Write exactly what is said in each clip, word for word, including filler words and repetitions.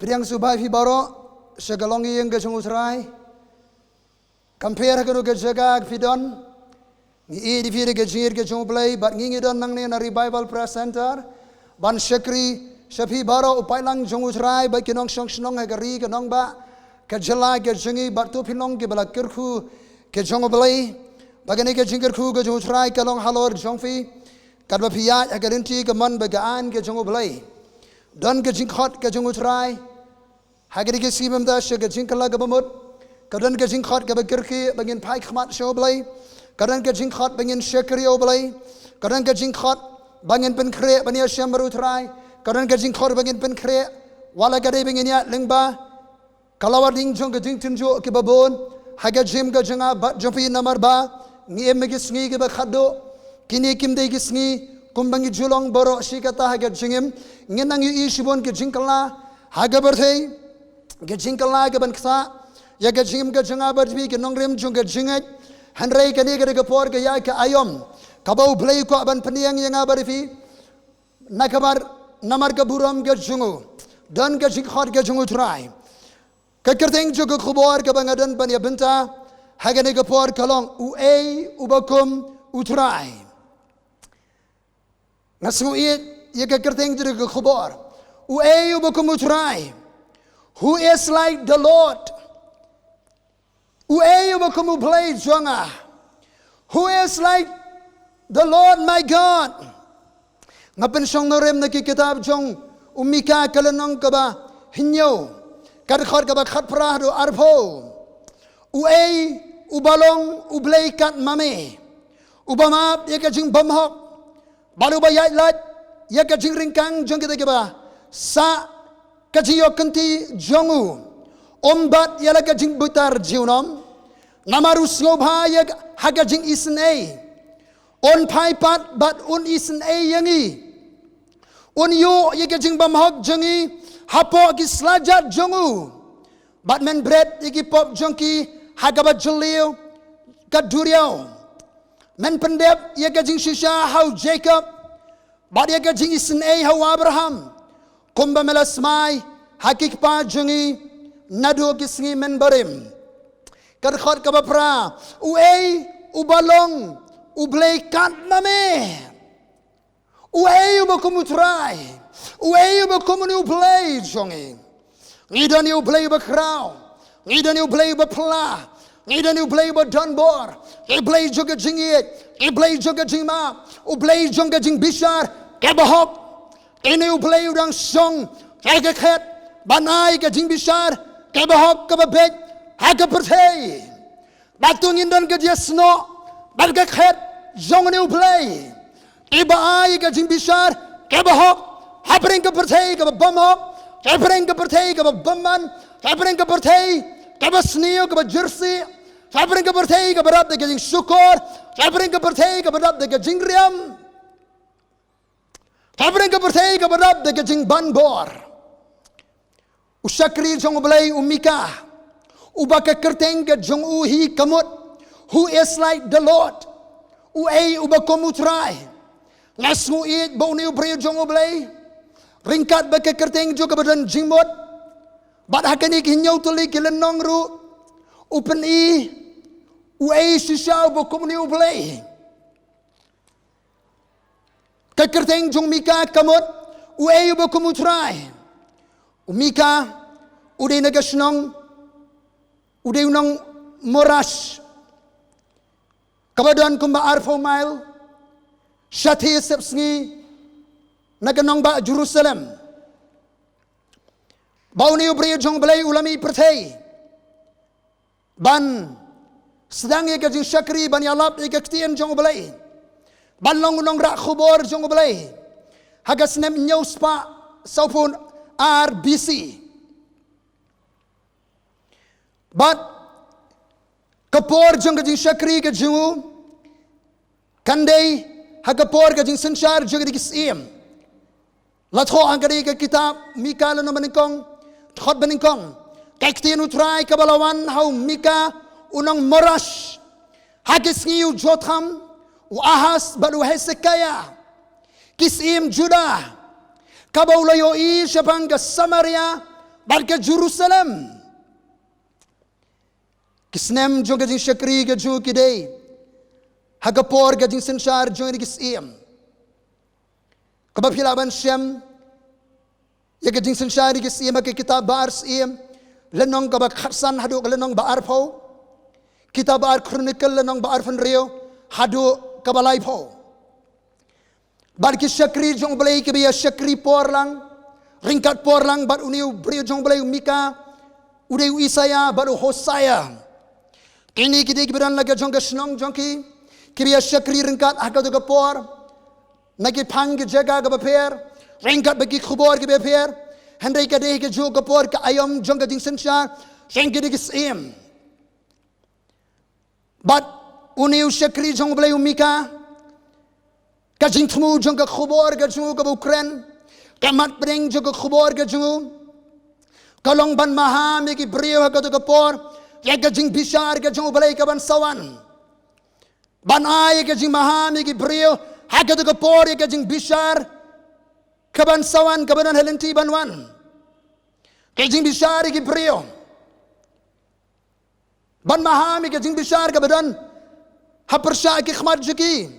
Pdiang sngewbha ïa phi baroh sha ka longïing ka jong U Trai. Kam pher ha kano ka jaka phi don, ngi ïeit ïa phi da ka jingïeit ka jong U Blei, bad ngi ngi don nangne na Revival Prayer Center ban shakri sha phi baroh u paidlang jong U Trai, bad ki nongshong shnong ha ka ri ka nongbah, ka jylla ka jong ngi, bad to phi long kiba la kyrkhu ka jong U Blei. Bad kane ka jingkyrkhu ka jong U Trai ka long halor jong phi, katba phi ïaid ha ka lynti ka mon bad ka aiñ ka jong U Blei. Don ka jingkhot ka jong U Trai ha kine ki sngi mynta sha ka jingkylla kaba mut. Ka don ka jingkhot kaba kyrkieh ba ngin phai khmat sha U Blei. Ka don ka jingkhot ba ngin shakri ïa U Blei. Ka don ka jingkhot ba ngin pynkhreh ban ïashem bad U Trai. Ka don ka jingkhot ba ngin pynkhreh wat la ka dei ba ngin ïaid lyngba ka lawar ding jong ka jingtynjuh kiba bun. Ha ka jingim ka jong nga bad jong phi, namar ba ngi im ha ki sngi kiba khatduh. Kine kim dei ki sngi kumba ngi ju long baroh shi katta ha ka jingim. Ngin nang ïohi shibun ki jingkylla ha ka pyrthei, ki jingkylla kiban ktah ïa ka jingim ka jong nga bad phi, ki nongrim jong ka jingngeit. Hynrei kane ka dei ka por ka ïaid ka aïom kaba U Blei u kwah ban pynïeng ïa nga bad phi. Na ka bar, namar ka burom ka jong u, don ka jingkhot ka jong U Trai. Ka kyrteng jong ka khubor kaba nga don ban ïa bynta ha kane ka por ka long: Uei uba kum U Trai? Nga sngew ïeit ïa ka kyrteng jong ka khubor: Uei uba kum U Trai? Who is like the Lord? Uei uba kum U Blei jong nga? Who is like the Lord my God? Nga pynshong nongrim na ki kitab jong u Mika ka lynnong kaba hynñiew, ka dkhot kaba khatphra haduh arphew. Uei uba long U Blei kat ma me, uba map ïa ka jingbymhok, bad uba ïaid lait ïa ka jingryngkang jong kita kiba sah ka jingïoh kynti jong u? Um bat ïa la ka jingbitar junom, namar u sngewbha ïa ka, ha ka jingisynei. Un phai pat bad un isynei ïa ngi. Un ïuh ïa ka jingbymhok jong ngi hapoh ki slajat jong u, bad men bret ïa ki pop jong ki ha kaba jylliew ka duriaw. Men pyndep ïa ka jingshisha ha u Jakob, bad ïa ka jingisynei ha u Abraham, kumba me la smai ha ki kpa jong ngi naduh ki sngi mynbarim. Ka dkhot kaba phra: Uei uba long U Blei kat ma me? Uei uba kum U Trai? Uei uba kum une U Blei jong ngi? Ngi don ïa U Blei uba khraw. Ngi don ïa U Blei uba pla. Ngi don ïa U Blei uba don bor. U Blei jong ka jingïeit. U Blei jong ka jingmap. U Blei jong ka jingbishar kaba hok. Une U Blei u dang shong ha ka khet ban ai ka jingbishar kaba hok kaba beit ha ka pyrthei. Bad to ngin don ka jingïasnoh bad ka khet jong une U Blei, iba ai ka jingbishar kaba hok hapdeng ka pyrthei kaba bymhok, hapdeng ka pyrthei kaba bymman, hapdeng ka pyrthei kaba sniew kaba jyrsieh, hapdeng ka pyrthei kaba dap da ka jingshukor, hapdeng ka pyrthei kaba dap da ka jingriam, hapdeng ka pyrthei kaba dap da ka jingbanbor. U shakri jong U Blei u Mika, uba ka kyrteng ka jong u hi ka mut: Who is like the Lord? Uei uba kum U Trai? Nga sngew ïeit ba une u briew jong U Blei, ryngkat bad ka kyrteng jong u kaba don jingmut, bad ha kane ka hynñiew tylli ki lynnong ruh, u pyni uei shisha uba kum une U Blei. Ka kyrteng jong u Mika ka mut: Uei uba kum U Trai? U Mika u dei na ka shnong, u dei u nong Morash, kaba don kumba arphew mail shathie sepsngi na ka nongbah Jerusalem. Ba une u briew jong U Blei u la mih pyrthei ban sdang ïa ka jingshakri, ban ïalap ïa ka ktien jong U Blei, ban long u nongrah khubor jong U Blei ha ka snem hynñiew spah sawphew ar B C. Bad ka por jong ka jingshakri ka jong u kan dei ha ka por ka jingsynshar jong ki syiem. La thoh ha ka dei ka kitab Mika lynnong banyngkong, dkhot banyngkong, ka ktien U Trai kaba la wan ha u Mika u nong Morash, ha ki sngi u Jotham, u Ahas bad u Hesekia, ki syiem Judah, kaba u la ïohi shaphang ka Samaria Bad ka Jerusalem, ki snem jong ka jingshakri ka jong u ki dei ha ka por ka jingsynshar jong ki syiem. Kaba phi lah ban shem ïa ka jingsynshar ki syiem ha ka kitab Ba Ar Syiem, lynnong kaba khatsan haduh ka lynnong ba arphew, kitab Ba Ar Chronicle lynnong ba arphew hynriew haduh kaba laiphew. Bad ki shakri jong u Blei kiba ïa shakri por lang, ryngkat por lang bad une u briew jong u Blei u Mika, u dei u Isaïah bad u Hosaïah. Kine ki dei kiba don la ka jong ka shnong jong ki, kiba ïa shakri ryngkat ha kato ka por na ki phang ki jaka kaba pher, ryngkat bad ki khubor kiba pher. Hynrei ka dei ka juh ka por ka aïom jong ka jingsynshar jong kine ki syiem. Bad une u shakri jong u Blei u Mika, ka jingthmu jong ka khubor ka jong u kaba u kren, ka mat pdeng jong ka khubor ka jong u, ka long ban maham ïa ki briew ha kato ka por ïa ka jingbishar ka jong u Blei kaban sa wan. Ban ai ïa ka jingmaham ïa ki briew ha kato ka por ïa ka jingbishar kaban sa wan, kaban wan ha lynti ban wan. Ka jingbishar ïa ki briew. Ban maham ïa ka jingbishar kaba don ha pyrshah ki khmat jong ki.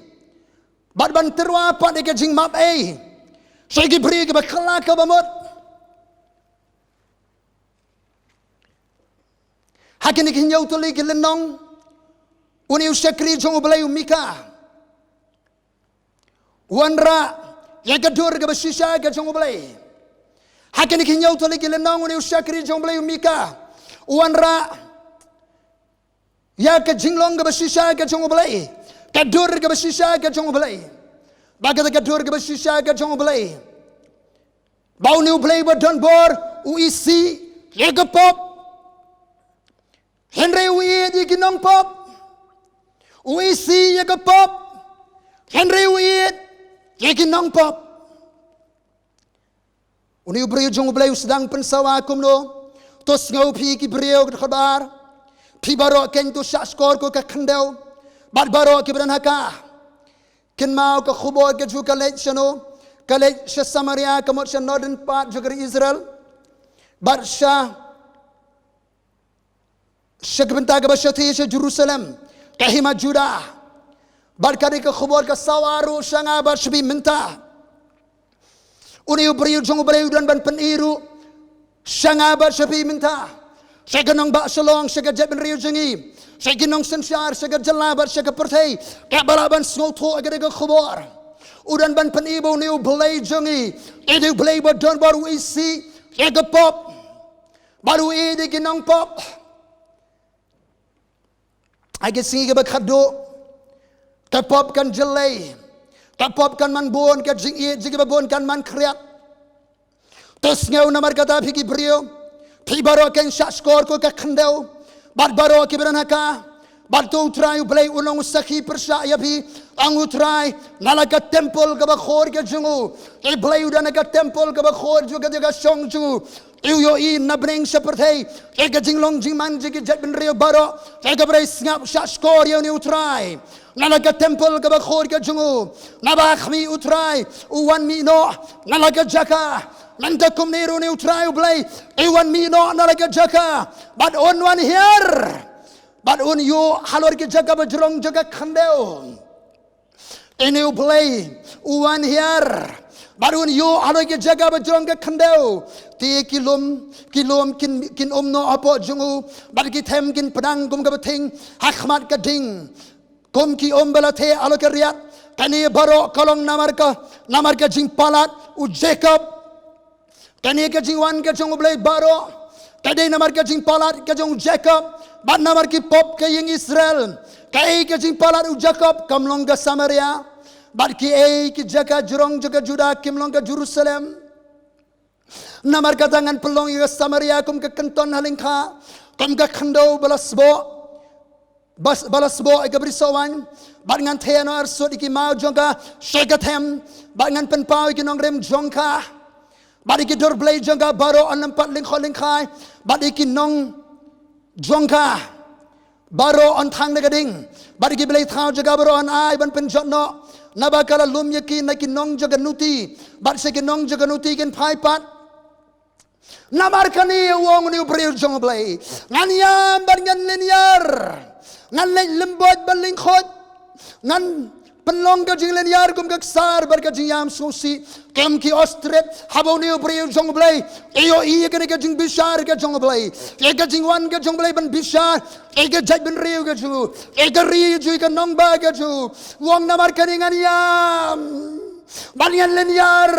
Bad ban tyrwa pat ïa ka jingmap ei sha ki briew kiba kylla kaba mut. Ha kine ki hynñiew tylli ki lynnong, une u shakri jong u Blei u Mika u wanrah ïa ka dur kaba shisha ka jong u Blei. Ha kine ki hynñiew tylli ki lynnong, une u shakri jong u Blei u Mika u wanrah ïa ka jinglong kaba shisha ka jong u Blei, ka dur kaba shisha ka jong u Blei. Ba kata ka dur kaba shisha ka jong u Blei, ba une u Blei ba don bor u isih ïa ka pop, hynrei u ïeit ïa ki nongpop. U isih ïa ka pop, hynrei u ïeit ïa ki nongpop. Une u briew jong u Blei u sdang pynsawa kumno? To sngew phi ki briew, ka dkhot ba ar. Phi baroh ken to shah shkor ko ka khyndew, bad baroh kiba don ha ka. Kynmaw ka khubor ka jong u ka leit shano? Ka leit sha Samaria, ka mut sha northern part jong ka ri Israel. Bad sha sha ka bynta kaba shathie sha Jerusalem, ka hima Judah. Bad ka dei ka khubor ka sawa ruh sha nga bad sha phi mynta. Une u briew jong u Blei u don ban pyni ruh sha nga bad sha phi mynta, sha ka nongbah shalong, sha ka jaitbynriew jong ngi, sha ki nongsynshar, sha ka jylla bad sha ka pyrthei, kaba lah ban sngewthuh ïa ka dei ka khubor. U don ban pyni ba une u Blei jong ngi, u dei u Blei ba don bor, u isih ïa ka pop. Bad u ïeit ïa ki nongpop. Ha ki sngi kiba khatduh, ka pop kan jyllei, ka pop kan man bun, ka jingïeit jong kiba bun kan man khriat. To sngew namar kata phi ki briew, phi baroh ken shah shkor ko ka khyndew, bad baroh kiba don ha ka. Bad to u Trai u Blei un long u sakhi pyrshah ïa phi, ong u Trai, na la ka templ kaba khor ka jong u. U Blei u don ha ka templ kaba khor jong ka jaka shong jong u. U ïohi na bneng sha pyrthei ïa ka jinglong jingman jong ki jaitbynriew baroh, ïa kaba dei sngap shah shkor ïa une u Trai. Na la ka templ kaba khor ka jong u, naba ha khmih u Trai u wan mih noh na la ka jaka. Mynta kumne ruh une u Trai u Blei u wan mih noh na la ka jaka, bad un wan hiar, bad un ïoh halor ki jaka ba jrong jong ka khyndew. Une u Blei u wan hiar, bad un ïoh halor ki jaka ba jrong ka khyndew. Te ki lum, ki lum kin, kin um noh hapoh jong u, bad ki them kin pdang kum kaba thing ha khmat ka ding, kum ki um ba la theh halor ka riat. Kane baroh ka long namar ka, namar ka jingpalat u Jakob. Kane ka jingwan ka jong u Blei baroh ka dei namar ka jingpalat ka jong u Jakob, bad namar ki pop ka ïing Israel. Kaei ka jingpalat u Jakob? Kam long ka Samaria. Bad kiei ki jaka jrong jong ka Judah? Kim long ka Jerusalem. Namar kata ngan pynlong ïa ka Samaria kum ka kynton ha lyngkha, kum ka khyndew ba la sboh, bas, ba la sboh ïa ka bri sohwaiñ. Bad ngan theh noh arsut ïa ki maw jong ka sha ka them, bad ngan pynpaw ïa ki nongrim jong ka. Bad ïa ki dur blei jong ka baroh yn lympat lyngkhoh lyngkhai, bad ïa ki nong jong ka baroh yn thang na ka ding, bad ïa ki blei thaw jong ka baroh yn ai ban pynjot noh. Naba ka la lum ïa ki na ki nong jong ka nuti, bad sha ki nong jong ka nuti kin phai pat. Namar kane u ong une u briew jong U Blei, ngan ïam bad ngan lyniar, ngan leit lymbot bad lyngkhuid, ngan pynlong ka jinglyniar kum ka ksar bad ka jingïam sngewsih kum ki ostrich. Haba une u briew jong U Blei u ïohi ïa kane ka jingbishar ka jong U Blei, ïa ka jingwan ka jong U Blei ban bishar ïa ka jaitbynriew ka jong u, ïa ka ri jong u, ïa ka nongbah ka jong u, u ong, namar kane ngan ïam bad ngan lyniar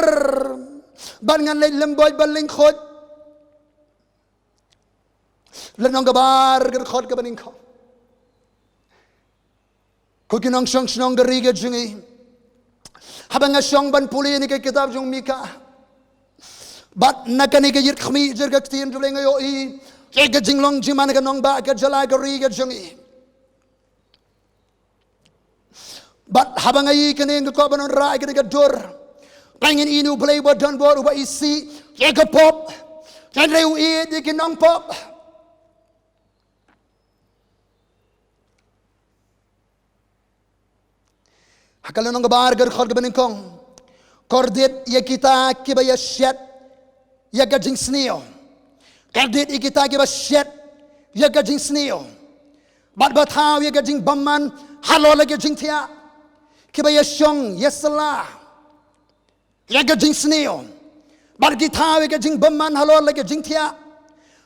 bad ngan leit lymbot bad lyngkhuid. Lynnong kaba ar, ka dkhot kaba nyngkong. Ko ki nongshong shnong ka ri ka jong ngi, haba nga shong ban pule ïa kane ka kitab jong u Mika, bad na kane ka ïit khmih jong ka ktien jong U Blei nga ïohi ïa ka jinglong jingman ka nongbah, ka jylla, ka ri ka jong ngi. Bad haba nga ïohi kane nga kwah ban wanrah ïa kane ka dur. Ba ngin ïohi une u Blei uba don bor, uba isih ïa ka pop, hynrei u ïeit ïa ki nongpop. Ha ka lynnong kaba ar, ka dkhot kaba nyngkong. Kordit ïa kita kiba ïashet ïa ka jingsniew. Kordit ïa kita kiba shet ïa ka jingsniew, bad ba thaw ïa ka jingbymman halor la ka jingthiah. Kiba ïashong ïasylla ïa ka jingsniew, bad ki thaw ïa ka jingbymman halor la ka jingthiah.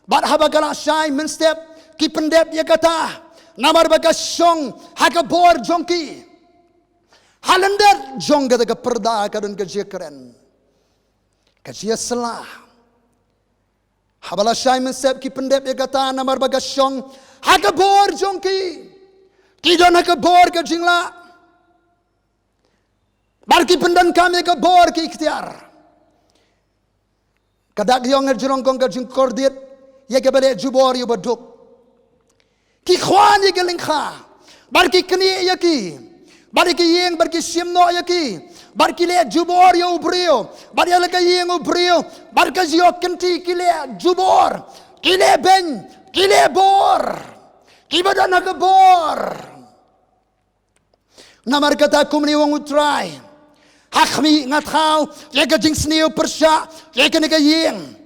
Bad haba ka la shai mynstep ki pyndep ïa kata, namar ba ka shong ha ka bor jong ki. Ha lyndet jong kata ka pyrda ka don ka jingkren, ka jingïasylla. Haba la shai mynstep ki pyndep ïa kata, namar ba ka shong ha ka bor jong ki. Ki don ha ka bor ka jinglah, bad ki pyndonkam ïa ka bor ka iktiar. Ka dak ïong ha jrong kong ka jingkordit ïa kaba leh jubor ïa u baduk. Ki khwan ïa ki lyngkha, bad ki knieh ïa ki, bad ïa ki ïing, bad ki shim noh ïa ki, bad ki leh jubor ïa u briew, bad ïa la ka ïing u briew, bad ka jingïoh kynti ki leh jubor, ki leh beiñ, ki leh bor. Kiba don ha ka bor. Namar kata kumne u ong U Trai, ha khmih nga thaw ïa ka jingsniew pyrshah ïa kane ka ïing.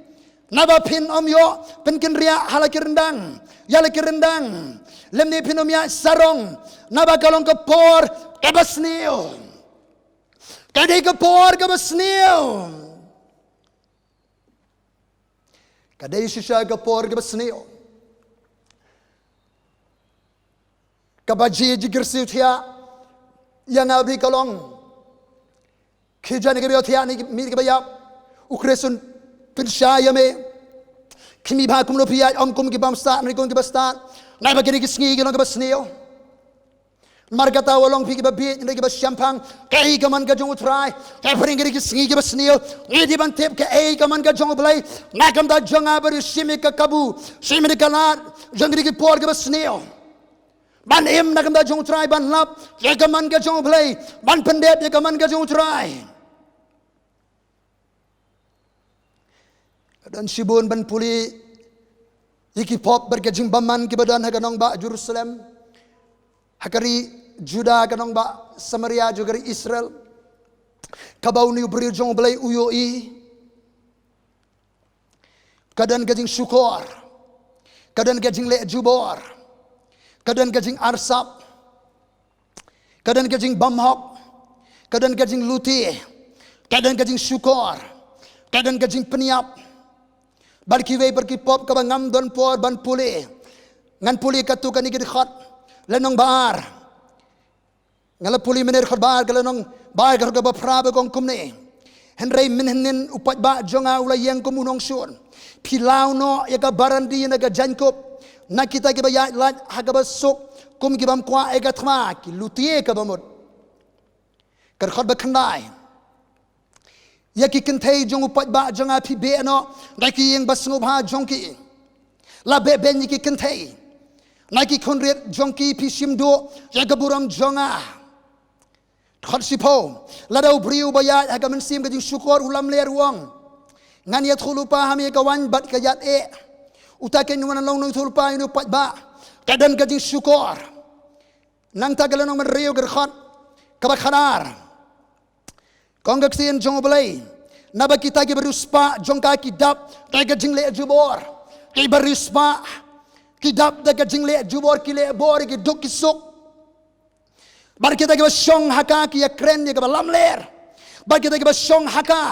Naba phin ym ïoh pynkynriah ha la ki ryndang, ïa la ki ryndang, lymne phin ym ïaid sarong, naba ka long ka por kaba sniew. Ka dei ka por kaba sniew. Ka dei shisha ka por kaba sniew. Kaba jia jingkyrsiew thiah ïa nga bri ka long, khie jan ïa kaba ïohthiah ne miet ïa kaba ïap, U Khrist un pynshai ïa me. Khmih bha kumno phi ïaid, ym kum ki bymstad ne kum kiba stad. Naba kine ki sngi ki long kaba sniew. Namar kata wat long phi kiba bieit ne kiba shemphang, kaei ka mon ka jong U Trai. Hapdeng kine ki sngi kiba sniew, ngi dei ban tip kaei ka mon ka jong U Blei na ka bynta jong nga bad ïa, shim ïa ka kabu, shim ïa ka lad jong kine ki por kiba sniew, ban im na ka bynta jong U Trai, ban lap ïa ka mon ka jong U Blei, ban pyndep ïa ka mon ka jong U Trai. Ka don shibun ban pule ïa ki pop bad ka jingbymman kiba don ha ka nongbah Jerusalem, ha ka ri Juda, ka nongbah Samaria, jong ka ri Israel, kaba une u briew jong U Blei u ïohi. Ka don ka jingshukor, ka don ka jingleh jubor, ka don ka jingarsap, ka don ka jingbymhok, ka don ka jinglute, ka don ka jingshukor, ka don ka jingpynïap. Bad kiwei pat ki pop kaba ngam don por ban pule. Ngan pule katto katne ki dkhot. Lynnong ba ar. Nga la pule mynne dkhot ba ar, ka lynnong ba ar, ka dkhot kaba phra ba ong kumne: Hynrei mynhynnin u paidbah jong nga u la ïeng kum u nongshun. Phi law noh ïa ka barandi na ka jaiñkup na kita kiba ïaid lait ha kaba suk, kum ki bym kwah ïa ka thma, ki lute kaba mut. Ka dkhot ba khyndai: Ïa ki kynthei jong u paidbah jong nga phi beh noh na ki ïing ba sngewbha jong ki. La beh beiñ ïa ki kynthei na ki khun rit jong ki, phi shim duh ïa ka burom jong nga. Dkhot shiphew: Lada u briew ba ïaid ha ka mynsiem ka jingshukor u lamler u ong, ngan ïathuhlypa ha me ïa ka waiñ bad ka ïaid eh, uta keiñ u wan long nongïathuhlypa ïa une u paidbah. Ka don ka jingshukor. Nangta ka lynnong ba hynriew, ka dkhot kaba khatar, ka ong ka ktien jong U Blei: Naba kita kiba riewspah jong ka ki dap da ka jingleh jubor. Kiba riewspah ki dap da ka jingleh jubor, ki leh bor ïa ki duk ki suk. Bad kita kiba shong ha ka ki ïakren ïa kaba lamler. Bad kita kiba shong ha ka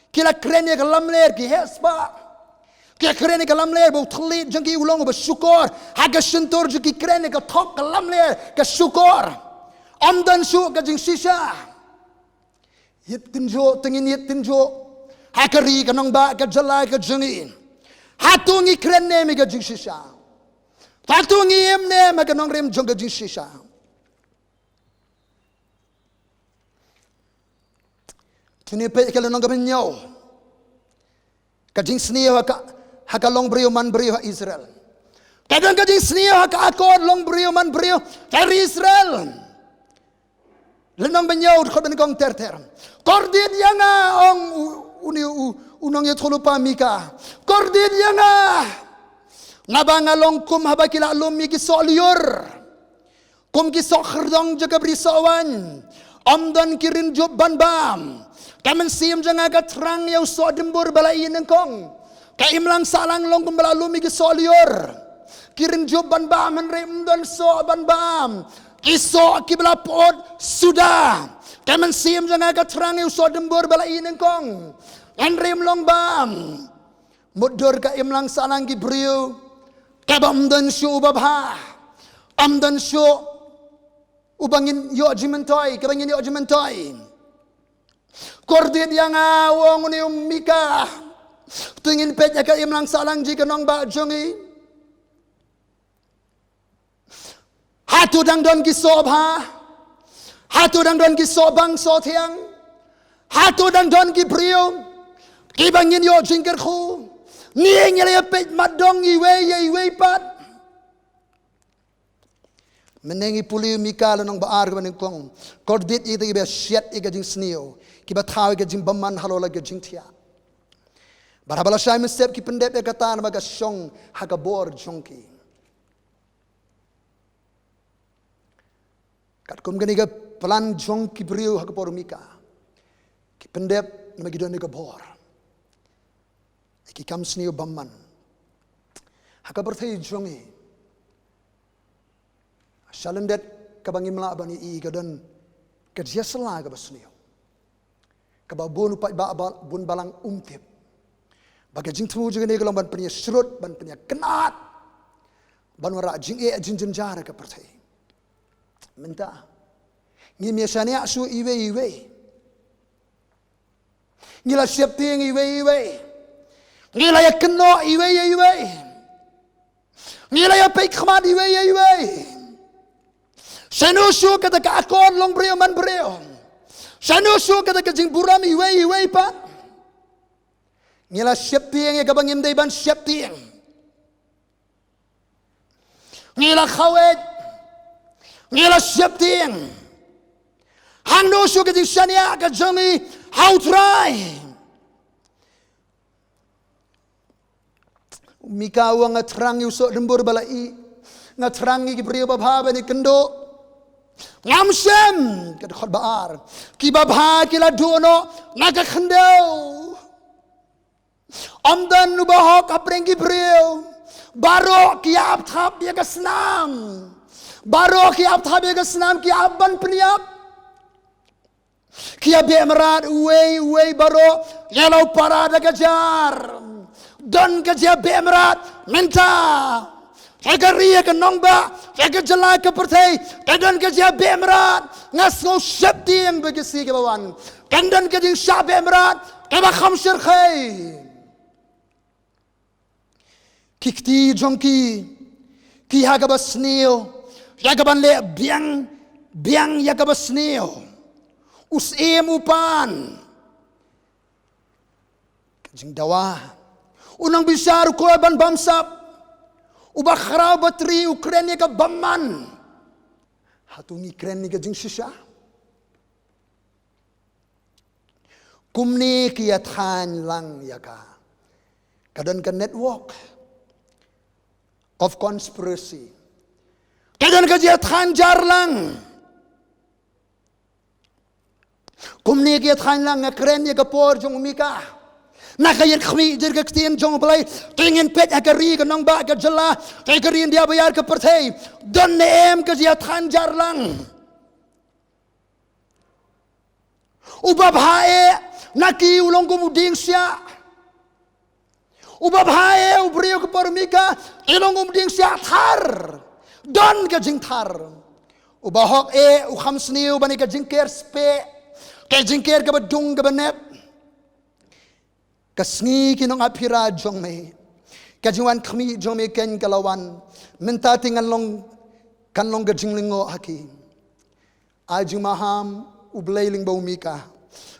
ki la kren ïa ka lamler, ki heh spah. Ki ïakren ïa ka lamler ba u thylliej jong ki u long uba shukor. Ha ka shyntur jong ki kren ïa ka thok ka lamler, ka shukor. Ym don shuh ka jingshisha. Ïit tynjuh, tang ngin ïit tynjuh ha ka ri, ka nongbah, ka jylla ka jong ngi. Hato ngi kren ne em ïa ka jingshisha? Hato ngi im ne em ha ka nongrim jong ka jingshisha? To ngin peit ka lynnong kaba hynñiew. Ka jingsniew ha ka, ha ka longbriew manbriew ha Israel. Ka don ka jingsniew ha ka akor longbriew manbriew ha ri Israel. Lynnong ba hynñiew, dkhot ba nyngkong ter ter. Kordit ïa nga, ong u, une u, u nongïathuhlypa Mika. Kordit ïa nga. Naba nga long kum haba ki la lum ïa ki soh lyiur. Kum ki soh khyrdong jong ka bri soh waiñ. Ym don ki rynjup ban bam. Ka mynsiem jong nga ka thrang ïa u soh dymbur ba la ih nyngkong. Ka imlang sahlang long kum ba la lum ïa ki soh lyiur. Ki rynjup ban bam hynrei ym don soh ban bam. Ki soh kiba la pyut suda. Ka mynsiem jong nga ka thrang ïa u soh dymbur ba la ih nyngkong. Hynrei ym long bam. Mutdur ka imlang sahlang ki briew. Kaba ym don shuh uba bha. Ym don shuh uba ngin ïoh jingmyntoi, kaba ngin ïoh jingmyntoi. Kordit ïa nga, ong une u Mika. To ngin peit ïa ka imlang sahlang jong ka nongbah jong ngi. Hato dang don ki soh bha? Hato dang don ki soh bang soh thiang? Hato dang don ki briew kiba ngin ïoh jingkyrkhu? Ne ngi la ïa peit mat dong iwei ïa iwei pat? Mynne ngi pule Mika lynnong ba ar kaba nyngkong. Kordit ïa kita kiba shiat ïa ka jingsniew, kiba thaw ïa ka jingbymman halor la ka jingthiah. Bad haba la shai mynsiem ki pyndep ïa kata namar ka shong ha ka bor jong ki. Katkum kane ka plan jong ki briew ha ka por u Mika, ki pyndep namar ki don ïa ka bor. Ki kam sniew bymman. Ha ka pyrthei jong ngi, sha lyndet kaba ngim lah ban ïohi ka don ka jingïasylla kaba sniew, kaba bun u paidbah, ba, bun balang um tip. Ba ka jingthmu jong kane ka long ban pynïashrut, ban pynïakynad, ban wanrah jingeh jingjynjar ha ka pyrthei. Mynta ngim ïashaniah shuh iwei ïa iwei. Ngi la sheptieng iwei ïa iwei. Ngi la ïakynnoh iwei ïa iwei. Ngi la ïapeit khmat iwei ïa iwei. Shano shuh kata ka akor longbriew manbriew? Shano shuh kata ka jingburom iwei ïa iwei pat? Ngi la sheptieng ïa kaba ngim dei ban sheptieng. Ngi la khaweit, ngi la sheptieng. Hangno shuh ka jingshaniah ka jong ngi ha U Trai? Mika u ong, nga thrang ïa u soh dymbur ba la ih. Nga thrang ïa ki briew babha ban ïakynduh. Ngam shem, ka dkhot ba ar. Ki babha ki la duh noh na ka khyndew. Ym don uba hok hapdeng ki briew. Baroh ki ïa ap thap ïa ka snam. Baroh ki ïa ap thap ïa ka snam, ki ïa ap ban pynïap. Ki ïa beh mrad uwei uwei baroh, ïa la u para da ka jar. Don ka jia beh mrad mynta. Ha ka ri, ha ka nongbah, ha ka jylla, ka pyrthei, ka don ka jia beh mrad. Nga sngew sheptieng ba ki sngi kiba wan kan don ka jingshah beh mrad kaba kham shyrkhei. Ki kti jong ki, ki ha kaba sniew, ïa kaban leh biang biang ïa kaba sniew. U syiem u pan ka jingdawa. U nongbishar u kwah ban bamsap. U bakhraw batri u kren ïa ka bymman. Hato ngi kren ïa ka jingshisha? Kumne ki ïa thaiñ lang ïa ka. Ka don ka network of conspiracy. Ka don ka jia thaiñ jar lang. Kumne ki ïa thaiñ lang, nga kren ïa ka por jong u Mika. Na ka ïit khmih jong ka ktien jong u Blei, te ngin peit ha ka ri, ka nongbah, ka jylla, te ka ri India baïar, ka pyrthei, don ne em ka jingïathaiñ jar lang. Uba bha eh na ki u long kum u dieng siah. Uba bha eh u briew ka por u Mika, i long kum u dieng siah thar. Don ka jingthar. Uba hok eh u kham sniew ban ïa ka jingker speh, ka jingker kaba dung kaba nep. Ka sngi ki nong ap phira jong me, ka jingwan khmih jong me keiñ ka la wan. Mynta te ngan long, kan long ka jinglyngngoh ha ki. Ai jingmaham u Blei lyngba u Mika.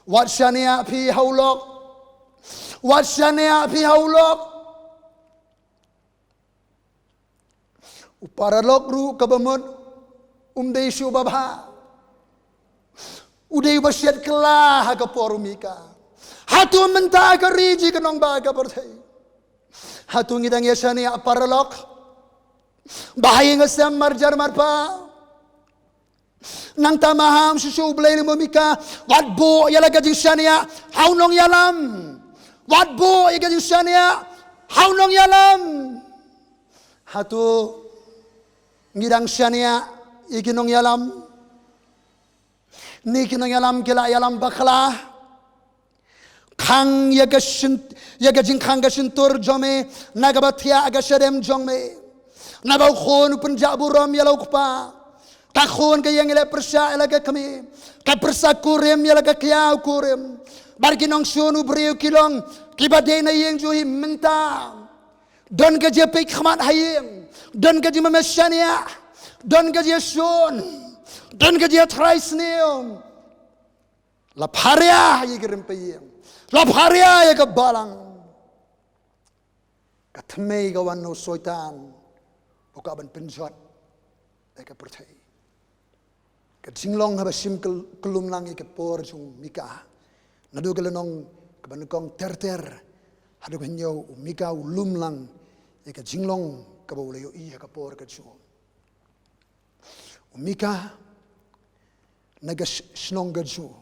Wat shaniah phi ha u lok. Wat shaniah phi ha u lok. U paralok ruh kaba mut um dei shuh uba bha. U dei uba shet kylla ha ka por u Mika. Hato mynta ka ri jong ka nongbah ka pyrthei, hato ngi dang ïa shaniah paralok? Ba ha ïing ha sem marjar marpa. Nangta maham shuh shuh u Blei lyngba u Mika, wat buh ïa la ka jingshaniah ha u nongïalam. Wat buh ïa ka jingshaniah ha u nongïalam. Hato ngi dang shaniah ïa ki nongïalam? Ne ki nongïalam ki la ïalam bakla. Khang ïa ka shin, ïa ka jingkhang ka shyntur jong me na kaba thiah ka shadem jong me. Naba u khun u pynjah burom ïa la u kpa. Ka khun ka ïeng ïa la pyrshah ïa la ka kmie. Ka pyrshah kurim ïa la ka kiaw kurim. Bad ki nongshun u briew ki long kiba dei na ïing jong u hi mynta. Don ka jingpeit khmat ha ïing. Don ka jingmane shaniah. Don ka jingshun. Don ka jingtrai sniew. La pharia ïa ka rympei ïing. La pharia ïa ka balang. Ka thymmei ka wan na u Soitan, u ka ban pynjot ïa ka pyrthei. Ka jinglong haba shim kyl-, kyllum lang ïa ka por jong u Mika. Naduh ka lynnong kaba nyngkong ter ter haduh ka hynñiew, u Mika u lum lang ïa ka jinglong kaba u la ïohi ha ka por ka jong u. U Mika na ka sh-, shnong ka jong u.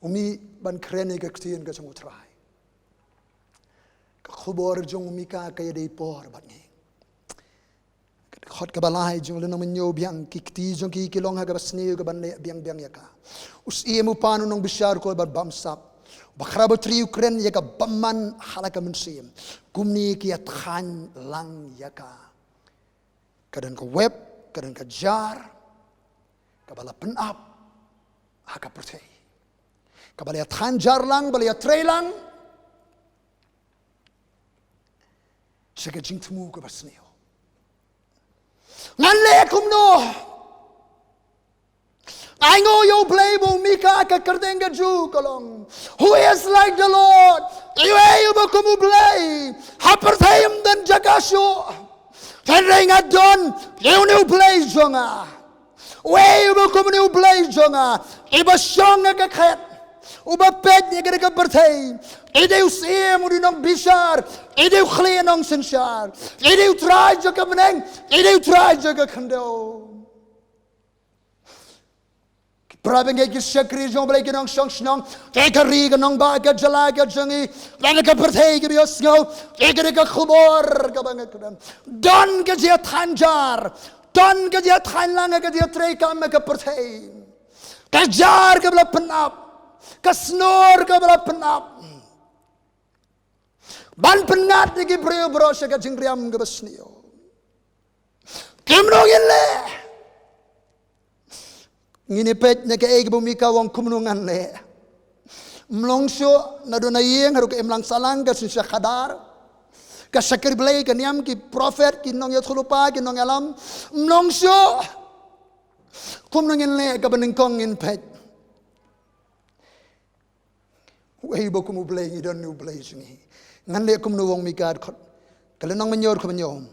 U mih ban kren ïa ka ktien ka jong u Trai. Ka khubor jong u Mika ka ïadei por bad ngi. Ka dkhot kaba lai jong lynnong hynñiew biang, ki kti jong ki ki long ha kaba sniew kaban leh biang biang ïa ka. U syiem u pan u nongbishar u koit bad bamsap. U bakhraw batri u kren ïa ka bymman ha la ka mynsiem. Kumne ki ïathaiñ lang ïa ka. Ka don ka wep, ka don ka jar kaba la pynap ha ka pyrthei. Kaba la ïathaiñ jar lang, ba la ïatrei lang sha ka jingthmu kaba sniew. Ngan leh kumno? Ai nguh ïa u Blei ba u Mika ka kyrteng ka jong u ka long, "Who is like the Lord?" Uei uba kum u Blei? Ha pyrthei ym don jaka shuh. Hynrei nga don ïa une u Blei jong nga. Uei uba kum une u Blei jong nga? Uba shong ha ka khet, uba peit ïa kane ka pyrthei. I dei u syiem, u dei u nongbishar, i dei u khlieh nongsynshar, i dei u Trai jong ka bneng, i dei u Trai jong ka khyndew. Ki para bangeit, ki shakri jong u Blei, ki nongshong shnong, ki ka ri, ka nongbah, ka jylla ka jong ngi, lane ka pyrthei kaba ïohsngew ïa kane ka khubor kaba nga kren. Don ka jingïathaiñ jar, don ka jingïathaiñ lang, ka jingïatreikam ka pyrthei. Ka jar kaba la pynap, ka snor kaba la pynap ban pynngat ïa ki briew baroh sha ka jingriam kaba sniew. Kumno ngin leh? Ngin ïa peit na kaei kaba u Mika u ong kumno ngan leh. Ym long shuh, naduh na ïing haduh ka imlang sahlang, ka synshar khadar, ka shakri Blei, ka niam, ki prophet, ki nongïathuhlypa, ki nongïalam. Ym long shuh. Kumno ngin leh? Kaba nyngkong ngin peit. Uei uba kum u Blei, ngi don une u Blei jong ngi. Ngan leh kumno, u ong u Mika, dkhot, ka lynnong hynñiew, dkhot hynñiew.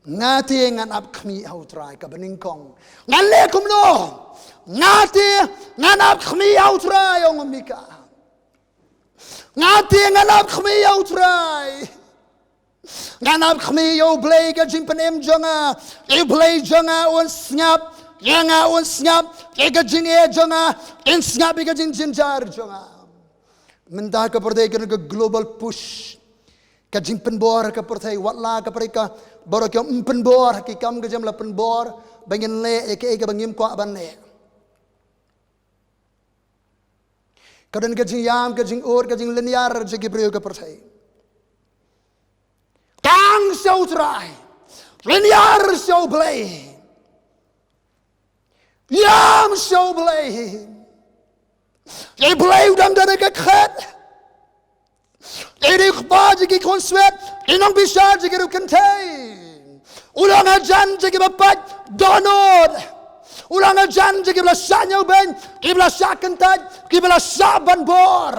Nga te ngan ap khmih ha u Trai, kaba nyngkong. Ngan leh kumno? Nga te ngan ap khmih ha u Trai, ong u Mika. Nga te ngan ap khmih ha u Trai. Ngan ap khmih ïa u Blei ka jingpynim jong nga. Ïa u Blei jong nga un sngap Ïa nga un sngap ïa ka jingeh jong nga, un sngap ïa ka jingjynjar jong nga. Mynta ka pyrthei ka global push, ka jingpynbor ka pyrthei, wat la ka pyrthei ka baroh ki ong pynbor, ki kam ka jam la pynbor ba ngin leh ïa kaei kaba ngim kwah ban leh. Ka don ka jingïam, ka jingud, ka jinglynñiar jong ki briew ka pyrthei. Tang sha U Trai, lynñiar sha U Blei. Ïam sha U Blei. Ïa U Blei u dang don ha ka khet. Ïa u Kpa jong ki khun swet, ïa u nongbishar jong ki riewkynthei. U long hajan jong kiba pait dohnud. U long hajan jong kiba la shah ñiewbeiñ, kiba la shah kyntait, kiba la shah ban bor,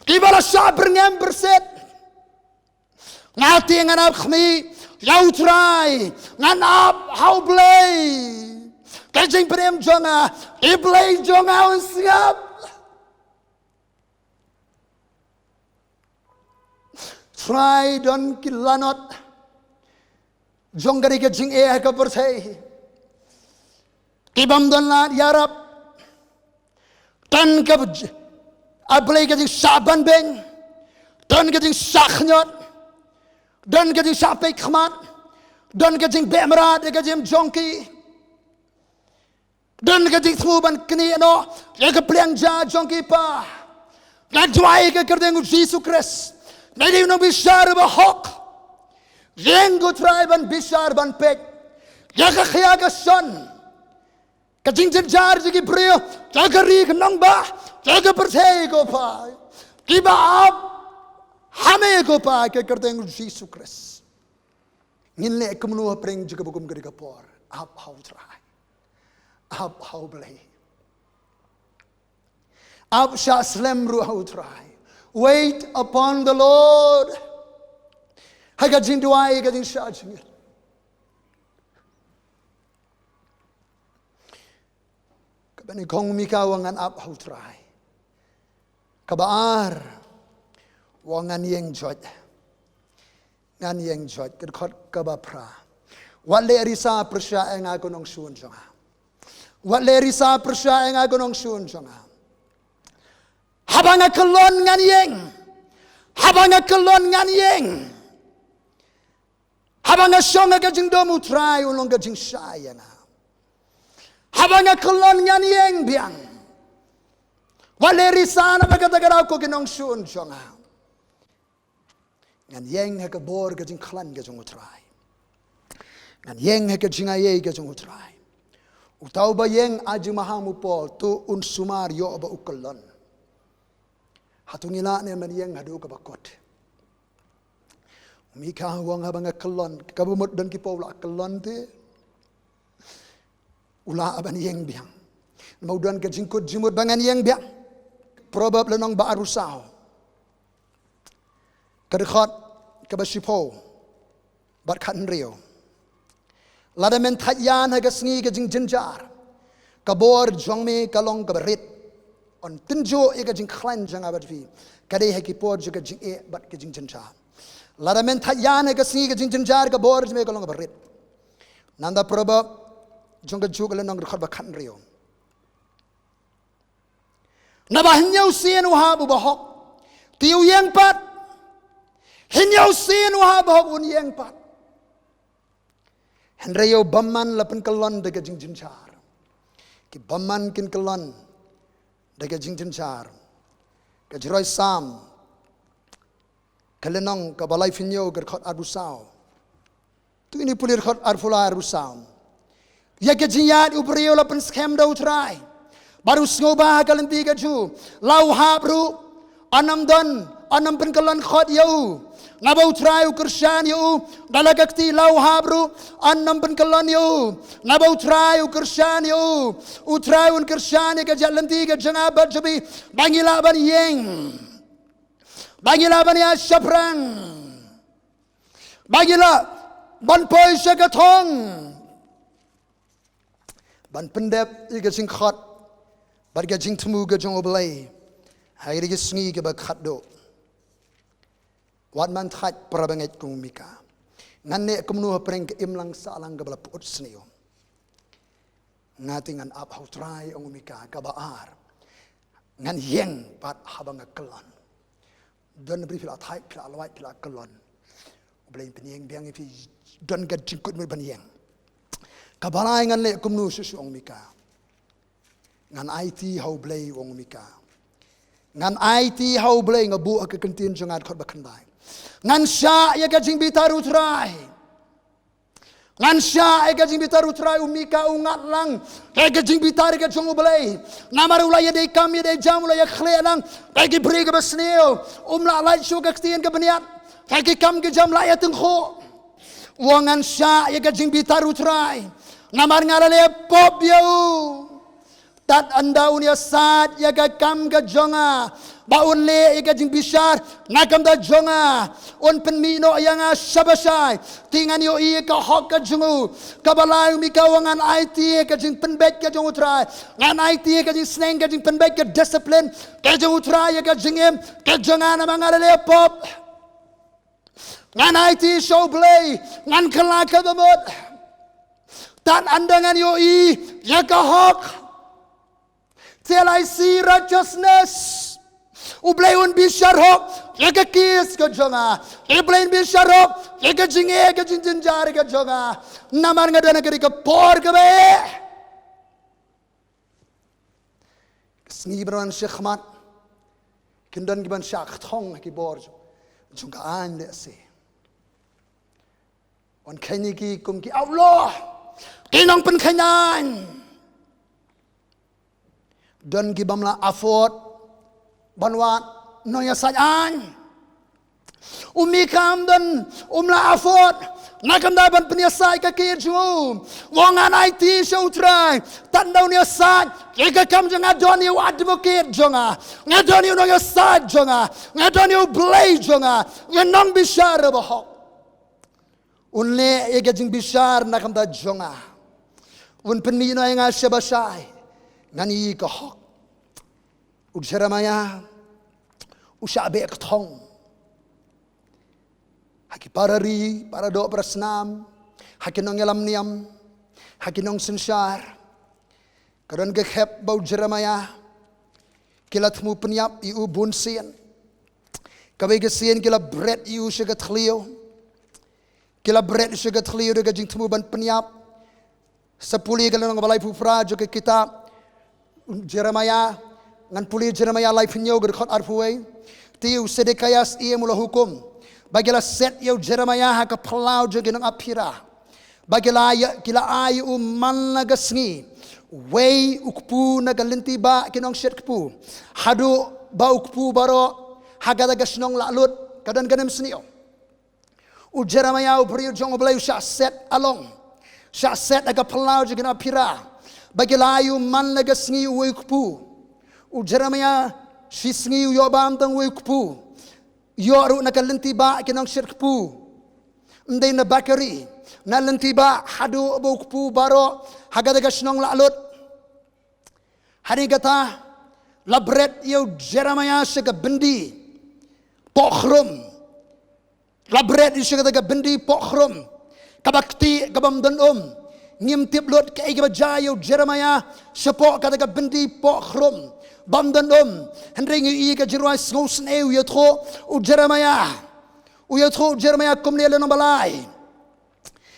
kiba la shah byrngem byrsit. Nga te ngan ap khmih ïa U Trai, ngan ap ha U Blei. Ka jingpynim jong nga, U Blei jong nga un sngap. Trai, don ki lanot jong kane ka jingeh ha ka pyrthei, ki bym don lad ïarap. Don ka j-, A Blei, ka jingshah banbeiñ, don ka jingshah khñiot, don ka jingshah peit khmat, don ka jingbeh mrad ïa ka jingim jong ki. Don ka jingthmu ban knieh noh ïa ka pliang ja jong ki pa. Nga duwai ha ka kyrteng U Jisu Khrist, nga dei u nongbishar uba hok. Ïeng ko Trai ban bishar ban peit ïa ka khia ka shon, ka jingjynjar jong ki briew, jong ka ri ka nongbah, jong ka pyrthei ko Pa. Kiba ap ha me ko Pa, ha ka kyrteng U Jisu Khrist. Ngin leh kumno hapdeng jong kaba kum kane ka por? Ap ha U Trai. Ap ha U Blei. Ap shah slem ruh ha U Trai. Wait upon the Lord. Ha ka jingduwai, ka jingshah jingim. Kaba nyngkong u Mika u ong ngan ap ha U Trai. Kaba ar u ong ngan ïeng joit. Ngan ïeng joit. Ka dkhot kaba phra: Wat leh risa pyrshah ïa nga ko nongshun jong nga. Wat leh risa pyrshah ïa nga ko nongshun jong nga. Haba nga kyllon ngan ïeng. Haba nga kyllon ngan ïeng. Haba nga shong ha ka jingdum, U Trai un long ka jingshai ïa nga. Haba nga kyllon ngan ïeng biang. Wat leh risa na bynta kata ka daw ko ki nongshun jong nga. Ngan ïeng ha ka bor ka jingkhlaiñ ka jong U Trai. Ngan ïeng ha ka jingaiei ka jong U Trai. Uta uba ïeng, a ju maham u Paul, to un sumar ïoh ba u kyllon. Hato ngi lah ne ban ïeng haduh kaba kut? U Mika u ong haba nga kyllon, kaba mut don ki por u la kyllon te u lah ban ïeng biang. Namar u don ka jingkut jingmut ba ngan ïeng biang. Proverb lynnong ba arphew saw, ka dkhot kaba shiphew bad khathynriew. Lada men thait ïan ha ka sngi ka jingjynjar, ka bor jong me ka long kaba rit. Un tynjuh ïa ka jingkhlaiñ jong nga bad phi, ka dei ha ki por jong ka jingeh bad ka jingjynjar. Lada men thait ïan ha ka sngi ka jingjynjar, ka bor jong me ka long kaba rit. Nanda Proverb jong ka juh, ka lynnong, ka dkhot ba khathynriew. Naba hynñiew sien u hap uba hok, te u ïeng pat. Hynñiew sien u hap uba hok un ïeng pat. Hynrei ïa u bymman la pynkyllon da ka jingjynjar. Ki bymman kin kyllon da ka jingjynjar. Ka jingroi Salm, ka lynnong kaba laiphew hynñiew, ka dkhot arphew saw. To ngin pule ka dkhot arphew lai, arphew saw. Ïa ka jingïaid u briew la pynskhem da U Trai, bad u sngewbha ha ka lynti ka jong u. La u hap ruh, un ym don, un ym pynkyllon khot ïa u, naba U Trai u kyrshan ïa u da la ka kti. La u hap ruh, un ym pynkyllon ïa u, naba U Trai u kyrshan ïa u. U Trai un kyrshan ïa ka jait lynti ka jong nga bad jong phi, ba ngi lah ban ïeng, ba ngi lah ban ïaid shaphrang, ba ngi lah ban poi sha ka thong, ban pyndep ïa ka jingkhot bad ka jingthmu ka jong U Blei ha kine ki sngi kiba khatduh. Wat man thait, para bangeit, kum u Mika. Ngan leh kumno hapdeng ka imlang sahlang kaba la pyut sniew? Nga te ngan ap ha U Trai, ong u Mika. Kaba ar, ngan ïeng pat haba nga kyllon. Don bri phi la thait, phi la lwait, phi la kyllon, U Blei un pynïeng biang ïa phi. Don ka jingkut mut ban ïeng. Kaba lai, ngan leh kumno shuh shuh, ong u Mika. Ngan aiti ha U Blei, ong u Mika. Ngan aiti ha U Blei, nga buh ha ka kyntien jong nga dkhot ba khyndai. Ngan shah ïa ka jingbitar U Trai. Ngan shah ïa ka jingbitar U Trai. U Mika u ngat lang ïa ka jingbitar ka jong U Blei. Namar u la ïadei kam ïadei jam, u la ïakhleh lang ïa ki briew kiba sniew. Um lah lait shuh ka ktien ka bniat, ïa ki kam ki jam la ïatyngkhuh. U ong, ngan shah ïa ka jingbitar U Trai, namar nga la leh pop ïa u. Tad ynda un ïasaid ïa ka kam ka jong nga, ba un leh ïa ka jingbishar na ka bynta jong nga, un pynmih noh ïa nga sha bashai, te ngan ïohi ïa ka hok ka jong u. Kaba lai, u Mika u ong, ngan aiti ïa ka jingpynbeit ka jong U Trai. Ngan aiti ïa ka jingsneng, ka jingpynbeit, ka discipline ka jong U Trai ïa ka jingim ka jong nga, namar nga la leh pop. Ngan aiti sha U Blei, ngan kylla ka bamut. Tad ynda ngan ïohi ïa ka hok, till I see righteousness, U Blei un bishar hok ïa ka case ka jong nga. U Blei un bishar hok ïa ka jingeh, ka jingjynjar ka jong nga. Namar nga don ha ka dei ka por kaba eh. Ka sngi ba wan shakhmat, kin don kiban shah kthong ha ki bor jong, jong ka aiñ lehse. Wan kheiñ ïa ki kum ki outlaw, ki nongpynkheiñ aiñ. Don ki bym lah afford ban wad nongïasaid aiñ. U Mika um don, um lah afford na ka bynta ban pynïasaid ka case jong u. U ong, ngan aiti sha U Trai, tad ynda un ïasaid ïa ka kam jong nga, nga don ïa u advocate jong nga, nga don ïa u nongïasaid jong nga, nga don ïa U Blei jong nga, nga nongbishar ba hok. Un leh ïa ka jingbishar na ka bynta jong nga. Un pynmih noh ïa nga sha bashai, ngan ïohi ka hok. U Jeremiah u shah beh kthong ha ki para ri, para doh, para snam, ha ki nongïalam niam, ha ki nongsynshar. Ka don ka khep ba u Jeremiah ki la thmu pynïap ïa u bun sien. Kawei ka sien ki la bret ïa u sha ka thliew. Ki la bret sha ka thliew da ka jingthmu ban pynïap. Sa pule ka lynnong ba laiphew phra jong ka kitab Jeremiah. Ngan pule Jeremiah laiphew hynñiew, ka dkhot arphew wei. Te u Sedekiah syiem u la hukum ba ki la set ïa u Jeremiah ha ka phyllaw jong ki nongap phira. Ba ki la ïa, ki la ai ïa u man la ka sngi wei u kpu na ka lynti bah ki nongshet kpu, haduh ba u kpu baroh ha kata ka shnong lah lut. Ka don ka nemsniew. U Jeremiah u briew jong U Blei u shah set along, shah set ha ka phyllaw jong ki nongap phira, ba ki la ai ïa u man la ka sngi uwei u kpu. U Jeremiah shi sngi u ïoh bam tang uwei u kpu. Ïoh ruh na ka lynti bah ki nongshet kpu. Ym dei na bakery, na lynti bah, haduh ba u kpu baroh ha kata ka shnong lah lut. Hadien kata, la bret ïa u Jeremiah sha ka byndi poh khrum. La bret ïa u sha kata ka byndi poh khrum, kaba ktieh, kaba ym don um. Ngim tip lut kaei kaba jia ïa u Jeremiah shapoh kata ka byndi poh khrum bym don um. Hynrei ngi ïohi ka jingrwai sngewsynei, u ïathuh u Jeremiah. U ïathuh u Jeremiah kumne, lynnong ba lai,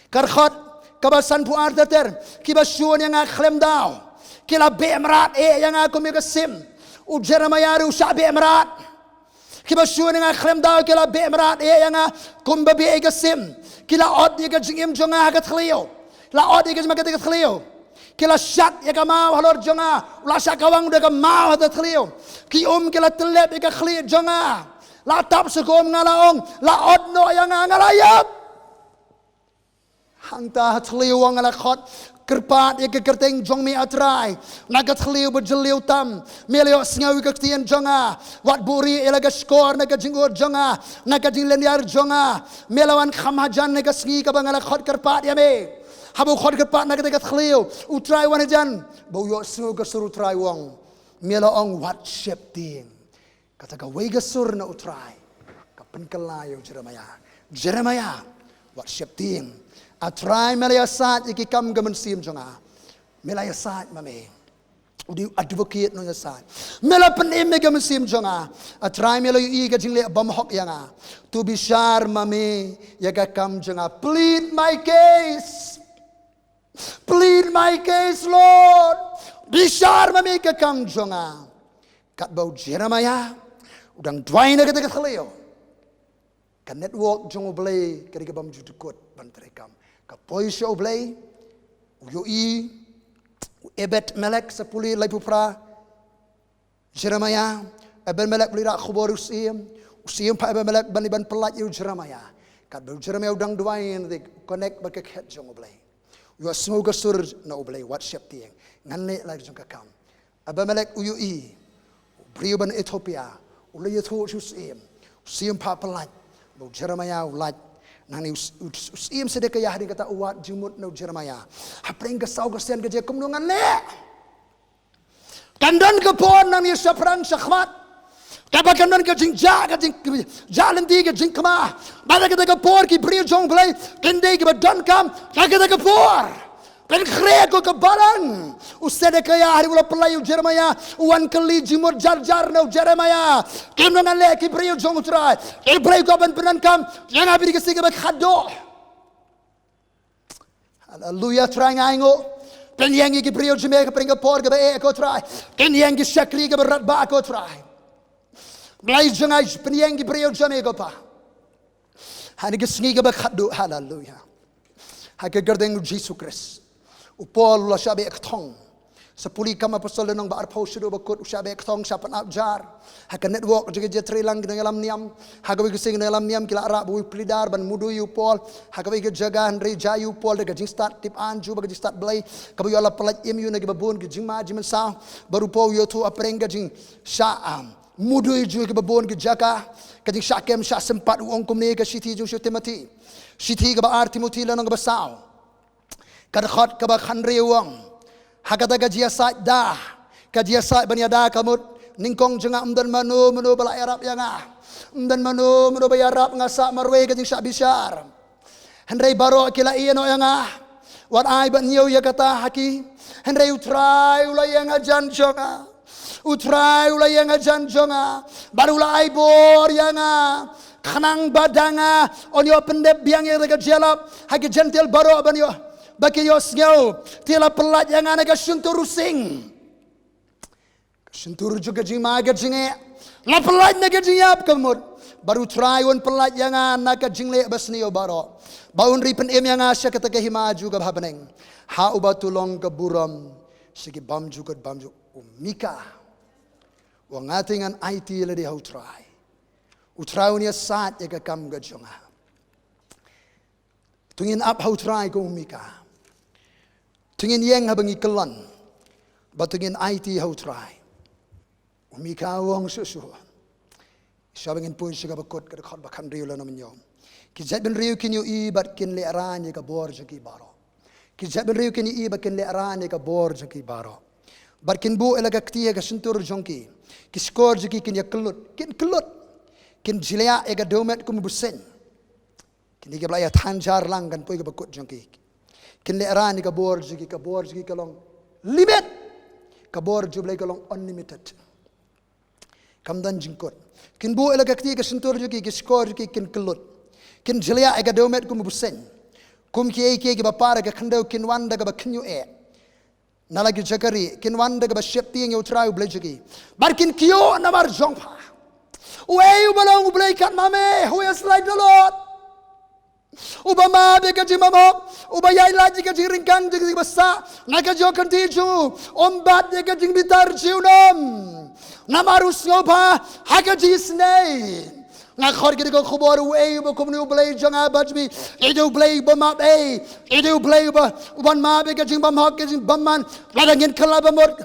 ka dkhot kaba sanphew ar ter ter: Kiba shun ïa nga khlem daw ki la beh mrad eh ïa nga kum ïa ka sim. U Jeremiah ruh u shah beh mrad. Kiba shun ïa nga khlem daw ki la beh mrad eh ïa nga kumba beh ïa ka sim. Ki la ot ïa ka jingim jong nga ha ka thliew. La ot ïa ka jingim ha ka thliew. Ki la shat ïa ka maw halor jong nga, u la shah kawang da ka maw ha ka thliew. Ki um ki la tyllep ïa ka khlieh jong nga. La tap sha ka um, nga la ong, la ot noh ïa nga, nga la ïap. Hangta ha thliew u ong, nga la khot kyrpad ïa ka kyrteng jong me, A Trai, na ka thliew ba jylliew tam. Me la ïohsngew ïa ka ktien jong nga. Wat buhrieh ïa la ka shkor na ka jingud jong nga, na ka jinglynñiar jong nga. Me la wan kham hajan na ka sngi kaba nga la khot kyrpad ïa me. Haba u khot kyrpad na kata ka thliew, U Trai u wan hajan. Ba u ïohsngew ka sur U Trai, u ong, me la ong, wat sheptieng. Kata kawei ka sur na U Trai ka pynkylla ïa u Jeremiah. Jeremiah, Wat sheptieng. A Trai, me la ïasaid ïa ki kam ka mynsiem jong nga. Me la ïasaid ma me. U dei u advocate nongïasaid. Me la pynim ïa ka mynsiem jong nga. A Trai, me la ïohi ka jingleh bymhok ïa nga. To bishar ma me ïa ka kam jong nga. Plead my case. Plead my case, Lord. Bishar ma me ïa ka kam jong nga. Katba u Jeremiah u dang duwai na kata ka thliew, ka network jong U Blei ka dei kaba ym ju dkut ban treikam. Ka poi sha U Blei, u ïohi, u Ebed Melek, sa pule laiphew phra, Jeremiah, Ebed Melek u la ïarap khubor u syiem, u syiem phah Ebed Melek ban, ban pyllait ïa u Jeremiah. Katba u Jeremiah u dang duwai, u connect bad ka khet jong U Blei. U ïohsngew ka sur na U Blei, wat sheptieng. Ngan leh la ka jong ka kam. Ebed Melek u ïohi, u briew ban Ethiopia, u la ïathuh sha u syiem, u syiem phah pyllait, ba u Jeremiah u lait. Nangne u, u, u syiem Sedekiah hadien kata u wad jingmut na u Jeremiah. Hapdeng ka saw ka sien ka jia kumno ngan leh. Kan don ka por nangne shaphrang shakhmat, kaba kan don ka jingjah, ka jingjah lynti, ka jingkma. Bad ha kata ka por ki briew jong U Blei kin dei kiba donkam ha kata ka por. Pynkhreh ko ka balang. U Sedekiah hadien u la pyllait ïa u Jeremiah, u wan kylli jingmut jar jar na u Jeremiah. Kumno ngan leh, ki briew jong U Trai, ki briew kiba pyndonkam ïa nga ha kane ka sngi kaba khatduh. Haleluia, Trai, nga ainguh. Pynïeng ïa ki briew jong me hapdeng ka por kaba eh ko Trai. Pynïeng ki shakri kiba radbah ko Trai. Blei jong nga, pynïeng ki briew jong me ko Pa. Ha kane ka sngi kaba khatduh, haleluia. Ha ka kyrteng U Jisu Khrist. U Paul u la shah beh kthong. Sa pule Kam Apostol lynnong ba arphew, shaduh ba kut, u shah beh kthong, shah pynap jar. Ha ka network jong ki jingtreilang ki nongïalam niam. Ha kawei ka sien ki nongïalam niam ki la rah ba u pleader ban mudui ïa u Paul. Ha kawei ka jaka, hynrei jia ïa u Paul da ka jingstad tip aiñ jong u bad ka jingstad Blei, kaba u la pyllait im ïa u na kiba bun ki jingma jingmynsaw. Bad u Paul u ïathuh hapdeng ka jingshah, um, mudui jong u ha kiba bun ki jaka, ka jingshah kem shah sympat, u ong kumne ha ka shithi jong u Timothi. Shithi kaba ar Timothi lynnong kaba saw, ka dkhot kaba khathynriew u ong. Ha kata ka jingïasaid da, ka jingïasaid ban ïada ka mut, nyngkong jong nga ym don mano mano ba la ïarap ïa nga. Ym don mano mano ba ïarap, nga sah marwei ha ka jingshah bishar. Hynrei baroh ki la ïehnoh ïa nga. Wat ai ban ñiew ïa kata ha ki. Hynrei U Trai u la ïeng hajan jong nga. U Trai u la ïeng hajan jong nga. Bad u la ai bor ïa nga. Khnang ba da nga un ïoh pyndep biang ïa ka jingïalap ha ki Jentil baroh ban ïoh, ba kin ïohsngew. Te la pyllait ïa nga na ka shyntur u sing. Ka shyntur jong ka jingma ka jingeh. La pyllait na ka jingïap ka mut. Bad U Trai un pyllait ïa nga na ka jingleh basniew baroh. Ba un ri pynim ïa nga sha kata ka hima jong u kaba ha bneng. Ha uba to long ka burom sha ki bymjukut bymjukut. U Mika u ong, nga te ngan aiti lade ha U Trai. U Trai un ïasaid ïa ka kam ka jong nga. To ngin ap ha U Trai kum u Mika. To ngin ïeng haba ngi kyllon. Bad to ngin aiti ha U Trai. U Mika u ong shuh shuh. Shwa ba ngin poi sha kaba kut, ka dkhot ba khathynriew lynnong ba hynñiew. Ki jaitbynriew kin ïohi bad kin lehraiñ ïa ka bor jong ki baroh. Ki jaitbynriew kin ïohi bad kin lehraiñ ïa ka bor jong ki baroh. Bad kin buh ïa la ka kti ha ka shyntur jong ki. Ki shkor jong ki kin ïa kyllut. Kin kyllut. Kin jliah ïa ka dewmet kum u bseiñ. Kine kiba la ïa than jar lang kan poi kaba kut jong ki. Kin lehraiñ ïa ka bor jong ki, ka bor jong ki ka long limit. Ka bor jong U Blei ka long unlimited. Kam don jingkut. Kin buh ïa la ka kti ha ka shyntur jong ki, ki shkor jong ki kin kyllut. Kin jliah ïa ka dewmet kum u bseiñ. Kum kiei kiei kiba par ha ka khyndew kin wan da kaba khñiuh eh. Na la ki jaka rieh, kin wan da kaba sheptieng ïa U Trai U Blei jong ki. Bad kin kyiuh namar jong pha. Uei uba long U Blei kat ma me, who is like the Lord? Uba map ïa ka jingbymhok, uba ïaid lait ïa ka jingryngkang jong kiba sah na ka jong ka kti jong u, um bat ïa ka jingbitar junom. Namar u sngewbha ha ka jingisynei. Nga khot ïa kane ka khubor, uei uba kumne U Blei jong nga bad jong phi. Ïa U Blei uba map ei. Ïa U Blei uba, uban map ïa ka jingbymhok, ka jingbymman. Lada ngin kylla ba mut.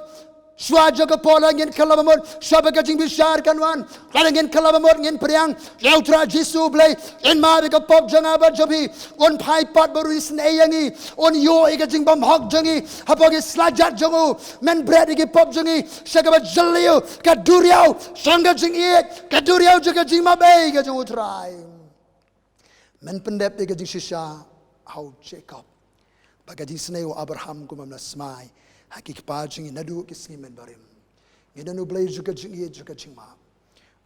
Shuwa jong ka por lada ngin kylla ba mut. Shuwa ba ka jingbishar kan wan. Lada ngin kylla ba mot ngin pdiang ïa U Trai Jisu U Blei, un map ïa ka pop jong nga bad jong phi, un phai pat bad un isynei ïa ngi, un ïoh ïa ka jingbymhok jong ngi, hapoh ki slajat jong u, men bret ïa ki pop jong ngi, sha kaba jylliew, ka duriaw, jong ka jingïeit, ka duriaw jong ka jingmap ei ka jong U Trai. Men pyndep ïa ka jingshisha ha u Jakob bad ka jingsnei u Abraham kumba me la smai ha ki kpa jong ngi naduh ki sngi mynbarim. Ngi don U Blei jong ka jingïeit, jong ka jingmap,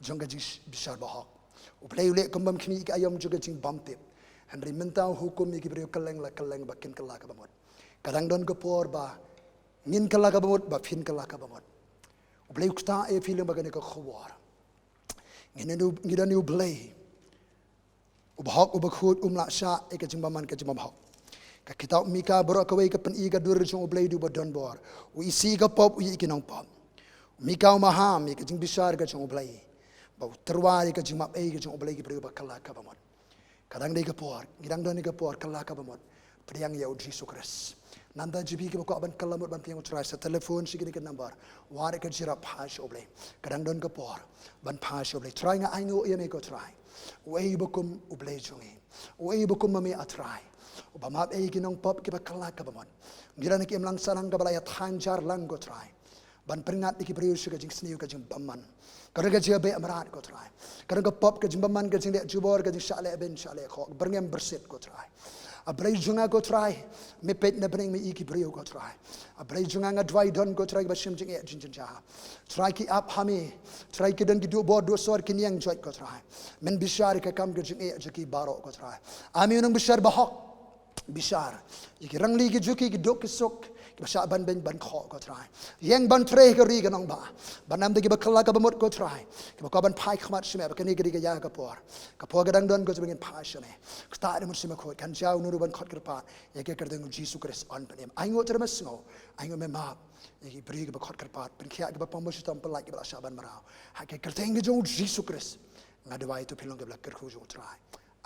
jong ka jingbishar bahok. U Blei u leh kum bym khmih ïa ka aïom jong ka jingbymtip. Hynrei mynta u hukum ïa ki briew kylleng la kylleng ba kin kylla ka bamut. Ka dang don ka por ba ngin kylla ka bamut, ba phin kylla ka bamut. U Blei u ktah ïa phi lyngba kane ka khubor. Ngi don, ngi don ïa U Blei uba hok, uba khuid, um lah shah ïa ka jingbymman, ka jingbymhok. Ka kitab Mika baroh kawei ka pyni ka dur jong U Blei u dei uba don bor, u isih ïa ka pop, u ïeit ïa ki nongpop. Mika u maham ïa ka jingbishar ka jong U Blei, ba u tyrwa ïa ka jingmap ei ka jong U Blei ïa ki briew ba kylla ka bamut. Ka dang dei ka por, ngi dang don ïa ka por kylla ka bamut. Pdiang ïa U Jisu Khrist. Nangta jong phi kiba kwah ban kylla bamut ban pdiang U Trai, sa telephone sha kine ki number, wad ïa ka jingïarap, phai sha U Blei. Ka dang don ka por ban phai sha U Blei. Trai, nga ainguh ïa me ko Trai, uei uba kum U Blei jong ngi, uei uba kum ma me, A Trai, uba map ei ïa ki nongpop kiba kylla ka bamut. Ngi don ha ka imlang sahlang kaba la ïathaiñ jar lang ko Trai, ban pynngat ïa ki briew sha ka jingsniew, ka jingbymman. Ka don ka jingbeh mrad ko Trai, ka don ka pop, ka jingbymman, ka jingleh jubor, ka jingshah leh bein shah leh khoh, byrngem byrsit ko Trai. A Blei jong nga ko Trai, me peit na bneng, me ïohi ki briew ko Trai. A Blei jong nga, nga duwai, don ko Trai kiba shem jingeh jingjynjar. Trai, ki ap ha me. Trai, ki don ki duh bor duh sor, ki niang joit ko Trai. Men bishar ïa ka kam ka jingeh jong ki baroh ko Trai. A me u nongbishar bahok, bishar ïa ki rangli, ki juki, ki duk ki suk, kiba shah ban bein ban khoh ko Trai. Ïeng ban trei ha ka ri ka nongbah, ban ym dei kiba kylla ka bamut ko Trai, kiba kwah ban phai khmat sha me, ba kane ka dei ka ïa ka por. Ka por ka dang don ko Trai ba ngin phai sha me. Ktah da U Mynsiem Bakhuid, kynjah uno uno ban khot kyrpad ïa ka kyrteng U Jisu Khrist, yn pynim. Ainguh Trai, me sngew, ainguh, me map ïa ki briew kiba khot kyrpad, pynkhiah kiba pang bad shitom, pyllait kiba la shah ban mraw. Ha ka kyrteng ka jong U Jisu Khrist nga duwai, to phin long kiba la kyrkhu jong U Trai.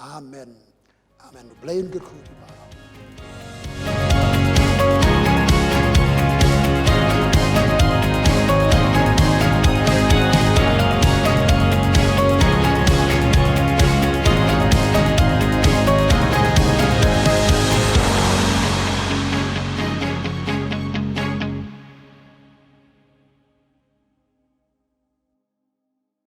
Amen. Amen. U Blei un kyrkhu ïa phi baroh.